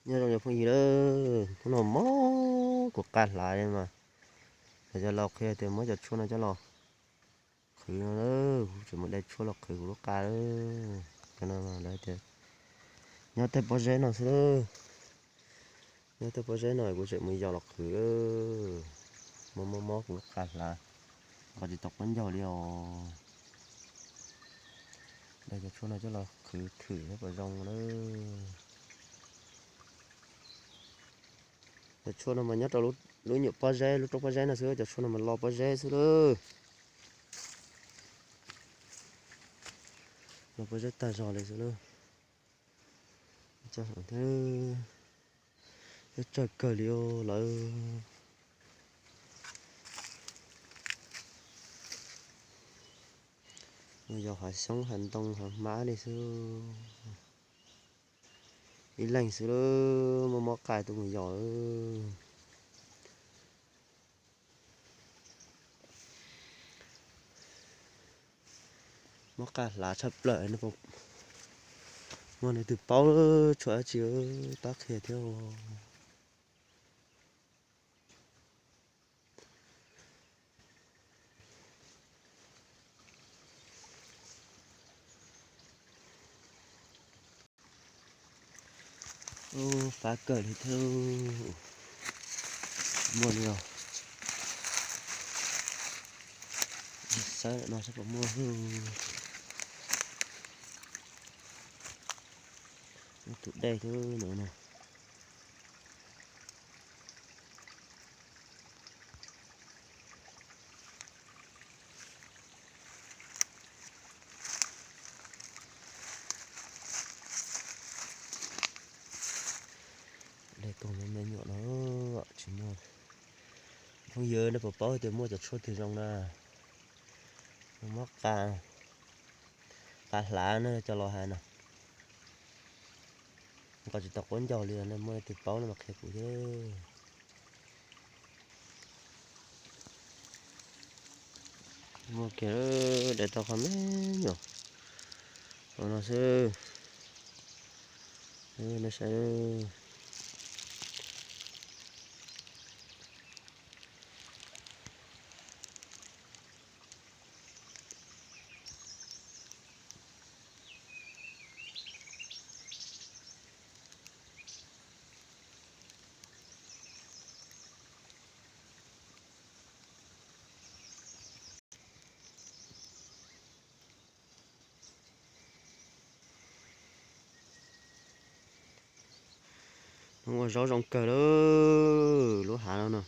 Nyob zoo cov phooj ywg na, hnub no mob kuv qa hlav li mas, los cov laus qhia tias muab cov tshuaj no coj los qhwv no, kuv tseem mus dai tshuaj los qhwv kuv lub qa lawm. Cov no lawv tias nyob tej pob zeb no xwb lawm, nyob tej pob zeb no kuv tseem mus yos los qhwv lawm. Mob mob mob kuv lub qa hlav, nqa tsis tau qaub ncaug li os. Dai cov tshuaj no coj los qhwv thwm seb puas zoo lawm. Cov tshuaj no mas nyob rau lub nyuam pob zeb, lub roob pob zeb no xwb, cov tshuaj no mas lo pob zeb xwb lawm. Lo pob zeb tag zog li xwb lawm. Cov tsawg kawg li os lawv. Yog hav xyoob hav ntoo hav hmab li xwb. Ib leeg xwb lawm, mob mob qa tuaj mus yos lawm. Mob qa hlav tshaj plaws, muaj leej twg paub tshuaj dab tsi pab qhia thiab. Ub, fab kawg li thiab. Muaj li os. Xav no seb puas muaj. Muaj tus dej thiab no na. Dej koog me me nyuam no tsis muaj. Phooj ywg nej puas paub tias muaj cov tshuaj twg zoo na? Mob qa, qa hlav na cov laus hais no. Nqa tsis tau qaub ncaug li, nej muaj leej twg paub no mas qhia kuv thiab. Muaj kiag, dai tau qhov me nyuam no xwb. Nej saib. Ua zaub zoo kawg lawm lub hav no no.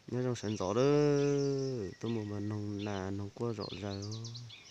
Nyob zoo sawv ntxov lawm, tuaj mus mas noog nas noog quaj zom zaws.